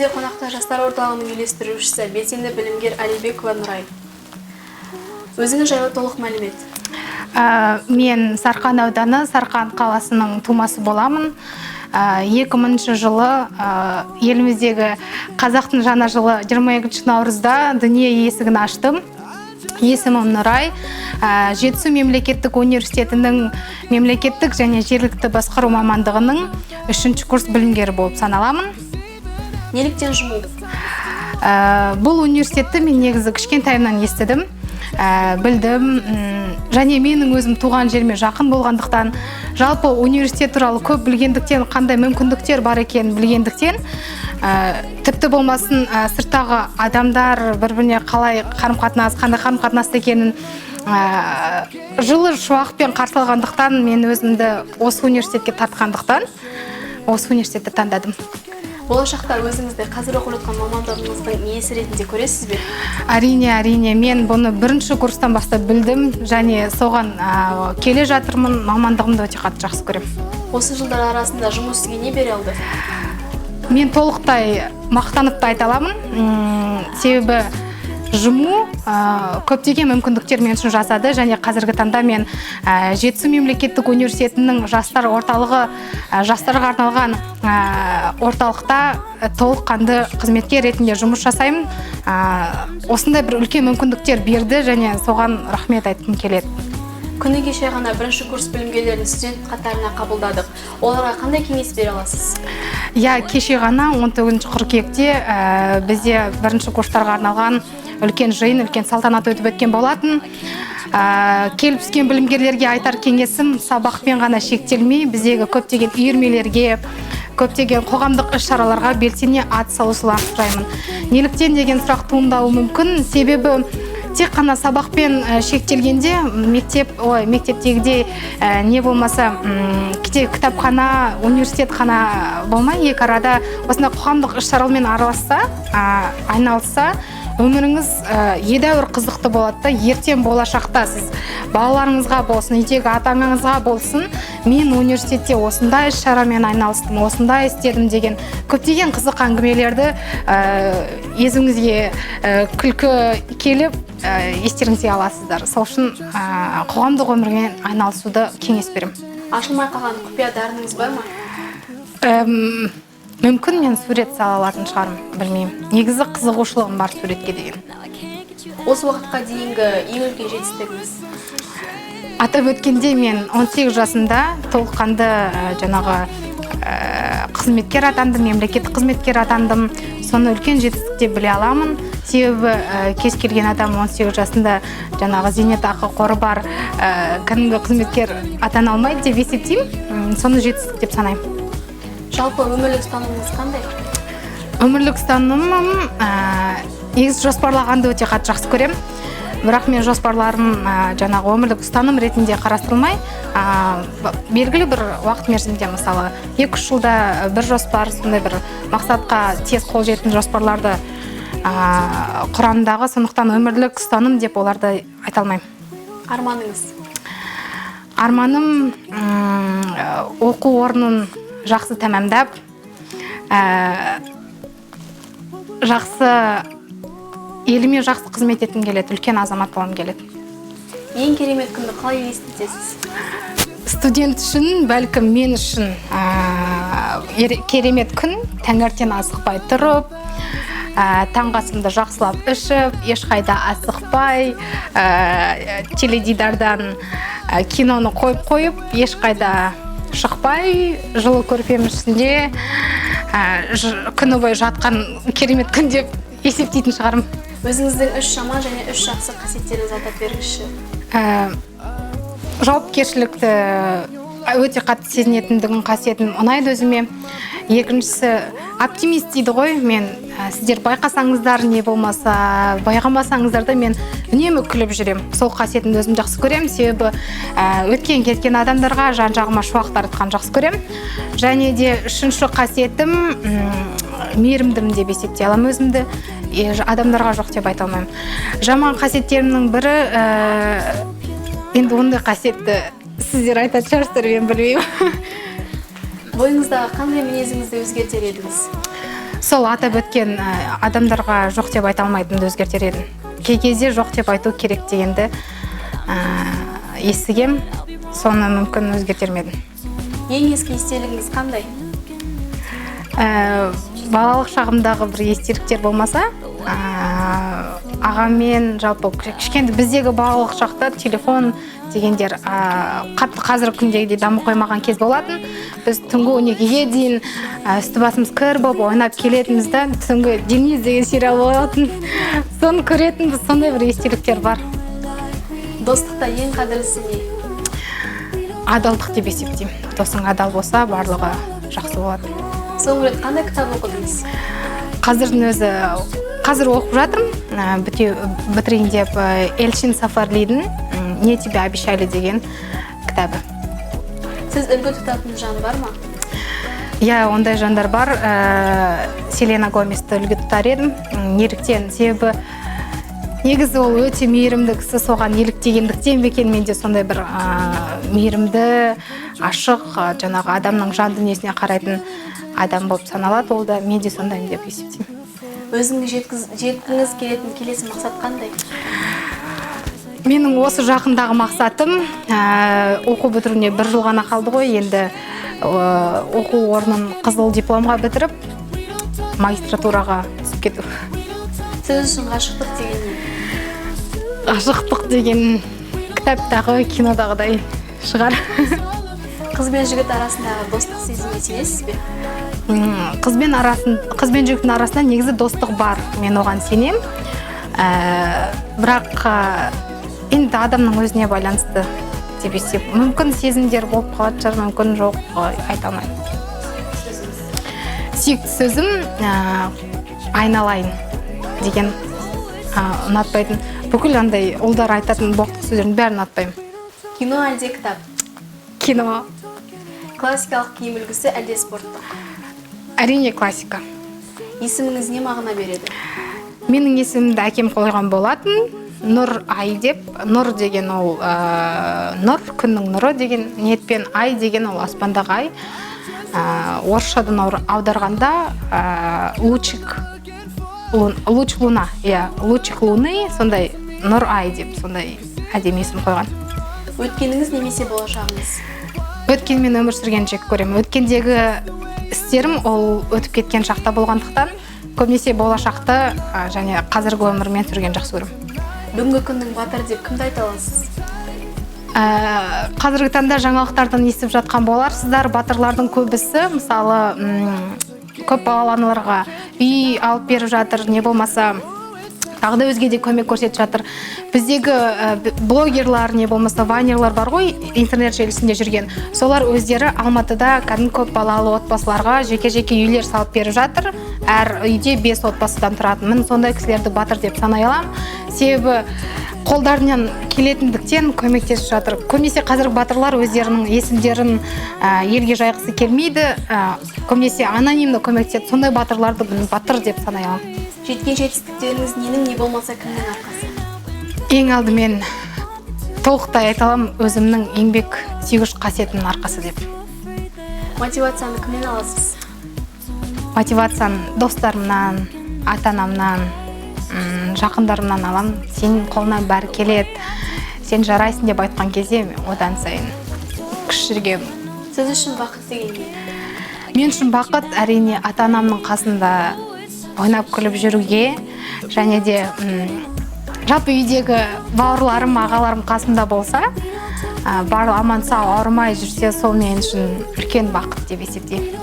Бізде қонақта жастар орталығының үйлестірушісі, белсенді білімгер Алибекова Нұрай. Өзіңіз жайлы толық мәлімет. Мен Сарқан ауданы, Сарқан қаласының тумасы боламын. 2000 жылы, еліміздегі қазақтың жаңа жылы 22 наурызда дүние есігін аштым. Есімім Нұрай. Жетісу мемлекеттік университетінің мемлекеттік және жергілікті басқару мамандығының үшінші курс білімгері болып саналамын. Неліктен ЖМУ? Бұл университетті мен негізі кішкентайымнан естідім, білдім, және менің өзім туған жеріме жақын болғандықтан, жалпы университет туралы көп білгендіктен, қандай мүмкіндіктер бар екенін білгендіктен, тіпті болмасын, сырттағы адамдар бір біріне қалай қарым қатынас, қандай қарым қатынаста екенін, жылы шуақпен қарсы алғандықтан, мен өзімді осы университетке тартқандықтан, осы университетті таңдадым. Болашақта өзіңізді қазір оқып жатқан мамандығыңыздың иесі ретінде көресіз бе? Әрине, әрине, мен бұны бірінші курстан бастап білдім және соған келе жатырмын. Мамандығымды өте қатты жақсы көремін. Осы жылдар арасында жұмыс сізге не бере алды? Мен толықтай мақтанып та айта аламын. Себебі ЖМУ көптеген мүмкіндіктер мен үшін жасады және қазіргі таңда мен Жетісу мемлекеттік университетінің жастар орталығы, жастарға арналған орталықта толыққанды қызметкер ретінде жұмыс жасаймын. Осындай бір үлкен мүмкіндіктер берді және соған рахмет айтқым келеді. Күні кеше ғана бірінші курс білімгерлерін студент қатарына қабылдадық. Оларға қандай кеңес бере аласыз? Иә, кеше ғана 19 қыркүйекте бізде бірінші курстарға арналған үлкен жиын, үлкен салтанат өтіп өткен болатын. Келіп түскен білімгерлерге айтар кеңесім: сабақпен ғана шектелмей, біздегі көптеген үйірмелерге, көптеген қоғамдық іс шараларға белсене атсалысуларын сұраймын. Неліктен деген сұрақ туындауы мүмкін. Себебі тек қана сабақпен шектелгенде, мектеп, ой, мектептегідей, не болмаса кітапхана, университет қана болмай, екі арада осындай қоғамдық іс шаралармен араласса, айналысса, өміріңіз едәуір қызықты болады да. Ертең болашақта сіз балаларыңызға болсын, үйдегі ата анаңызға болсын, мен университетте осындай іс шарамен айналыстым, осындай істедім деген көптеген қызық әңгімелерді езуіңізге күлкі келіп, естеріңізге аласыздар. Сол үшін қоғамдық өмірмен айналысуды кеңес беремін. Ашылмай қалған құпия дарыныңыз бар ма? Мүмкін, мен сурет сала алатын шығармын, білмеймін. Негізі қызығушылығым бар суретке деген. Осы уақытқа дейінгі ең үлкен жетістігіңіз? Атап өткенде, мен 18 жасымда толыққанды жаңағы қызметкер атандым, мемлекеттік қызметкер атандым. Соны үлкен жетістік деп біле аламын, себебі кез келген адам 18 жасында жаңағы зейнетақы қоры бар кәдімгі қызметкер атана алмайды деп есептеймін. Соны жетістік деп санаймын. Жалпы өмірлік ұстанымыңыз қандай? Өмірлік ұстанымым, негізі жоспарлағанды өте қатты жақсы көремін, бірақ мен жоспарларым жаңағы өмірлік ұстаным ретінде қарастырылмай, белгілі бір уақыт мерзімде, мысалы, 2-3 жылда бір жоспар, сондай бір мақсатқа тез қол жетімді жоспарларды құрамдағы. Сондықтан өмірлік ұстаным деп оларды айта алмаймын. Арманыңыз? Арманым, оқу орнын жақсы тәмамдап, жақсы, еліме жақсы қызмет еткім келеді, үлкен азамат болғым келеді. Ең керемет күнді қалай елестетесіз? Студент үшін, бәлкім, мен үшін керемет күн: таңертең асықпай тұрып, таңғы асымды жақсылап ішіп, ешқайда асықпай, теледидардан киноны қойып қойып, ешқайда шықпай, жылы көрпенің ішінде күні бойы жатқан керемет күн деп есептейтін шығармын. Өзіңіздің үш жаман және үш жақсы қасиеттеріңізді атап беріңізші. Жауапкершілікті өте қатты сезінетіндігім, қасиетім ұнайды өзіме. Екіншісі, оптимист дейді ғой мен, сіздер байқасаңыздар, не болмаса байқамасаңыздар да, мен үнемі күліп жүремін. Сол қасиетімді өзім жақсы көремін, себебі өткен кеткен адамдарға, жан жағыма шуақ таратқан жақсы көремін. Және де үшінші қасиетім, мейірімдімін деп есептей аламын өзімді. Адамдарға жоқ деп айта алмаймын. Жаман қасиеттерімнің бірі, енді ондай қасиетті сіздер айтатын шығарсыздар, мен білмеймін. Бойыңыздағы қандай мінезіңізді өзгертер едіңіз? Сол атап өткен адамдарға жоқ деп айта алмайтынымды өзгертер едім. Кей кезде жоқ деп айту керек дегенді естігем, соны мүмкін өзгертер ме едім. Ең ескі естелігіңіз қандай? Балалық шағымдағы бір естеліктер болмаса, ағаммен жалпы кішкентай біздегі балалық шақта телефон дегендер қатты қазіргі күндегідей дамып қоймаған кез болатын. Біз түнгі 12-ге дейін үсті басымыз кір болып ойнап келетінбіз да, түнгі Денис деген сериал болатын, соны көретінбіз, сондай бір естеліктер бар. Достықта ең қадірлісі не? Адалдық деп есептеймін. Досың адал болса, барлығы жақсы болады. Соңғы рет қандай кітап оқыдыңыз? Қазірдің өзі, қазір оқып жатырмын, бітірейін деп, Эльчин Сафарлидің «Не тебе обещали» деген кітабы. Сіз үлгі тұтатын жан бар ма? Иә, ондай жандар бар. Селена Гоместі үлгі тұтар едім. Неліктен? Себебі негізі ол өте мейірімді кісі, соған еліктегендіктен бе екен, менде сондай бір мейірімді, ашық, жаңағы адамның жан дүниесіне қарайтын адам болып саналады. Ол да, мен де сондаймын деп есептеймін. Өзіңіз жеткіңіз келетін келесі мақсат қандай? Менің осы жақындағы мақсатым, оқу бітіруіне бір жыл ғана қалды ғой, енді оқу орнын қызыл дипломға бітіріп, магистратураға түсіп кету. Сіз үшін ғашықтық деген не? Ғашықтық деген кітаптағы, кинодағыдай шығар. Қыз бен жігіт арасындағы достық сезімге сенесіз бе? Қыз бен жігіттің арасында негізі достық бар, мен оған сенем. Бірақ енді адамның өзіне байланысты деп есеп. Мүмкін сезімдер болып қалатын шығар, мүмкін жоқ, айта алмаймын. Сүйікті сөзім, айналайын деген, ұнатпайтын. Бүкіл андай ұлдар айтатын боқтық сөздердің бәрін ұнатпаймын. Кино әлде кітап? Кино. Классикалық киім үлгісі әлде спорттық? Әрине, классика. Есіміңіз не мағына береді? Менің есімімді әкем қойған болатын. Нұр Ай деп. Нұр деген ол, нұр, күннің нұры деген ниетпен, ай деген ол аспандағы ай. Орысшадан аударғанда, лучик, луч луна, иә, лучик луны, сондай Нұр Ай деп, сондай әдемі есім қойған. Өткеніңіз немесе болашағыңыз? Өткенмен өмір сүргенді жек көремін. Өткендегі істерім ол өтіп кеткен шақта болғандықтан, көбінесе болашақты, және қазіргі өмірмен сүрген жақсы көремін. Бүгінгі күннің батыры деп кімді айта аласыз? Қазіргі таңда жаңалықтардан естіп жатқан боларсыздар, батырлардың көбісі, мысалы, көп балалы аналарға үй алып беріп жатыр, не болмаса тағы да өзге де көмек көрсетіп жатыр. Біздегі блогерлар, не болмаса вайнерлар бар ғой, интернет желісінде жүрген. Солар өздері Алматыда кәдімгі көп балалы отбасыларға жеке-жеке үйлер салып беріп жатыр. Әр үйде 5 отбасыдан тұратын. Міне сондай кісілерді батыр деп санай аламын. Себебі қолдарынан келетіндіктен көмектесіп жатыр. Көбінесе қазіргі батырлар өздерінің есімдерін елге жайғысы келмейді. Көбінесе анонимді көмектеседі. Сондай батырларды мен батыр деп санай аламын. Жеткен жетістіктеріңіз ненің, не болмаса кімнің арқасы? Ең алдымен толықтай айта аламын, өзімнің еңбек сүйгіш қасиетімнің арқасы деп. Мотивацияны кімнен аласыз? Мотивацияны достарымнан, ата-анамнан, жақындарымнан аламын. Сенің қолыңнан бәрі келеді, сен жарайсың деп айтқан кезде мен одан сайын күш жігерім. Сіз үшін бақыт деген не? Мен үшін бақыт әрине ата-анамның қасында ойнап күліп жүруге және де жалпы үйдегі бауырларым, ағаларым қасымда болса, барлығы аман сау ауырмай жүрсе, сол мен үшін үлкен бақыт деп есептеймін.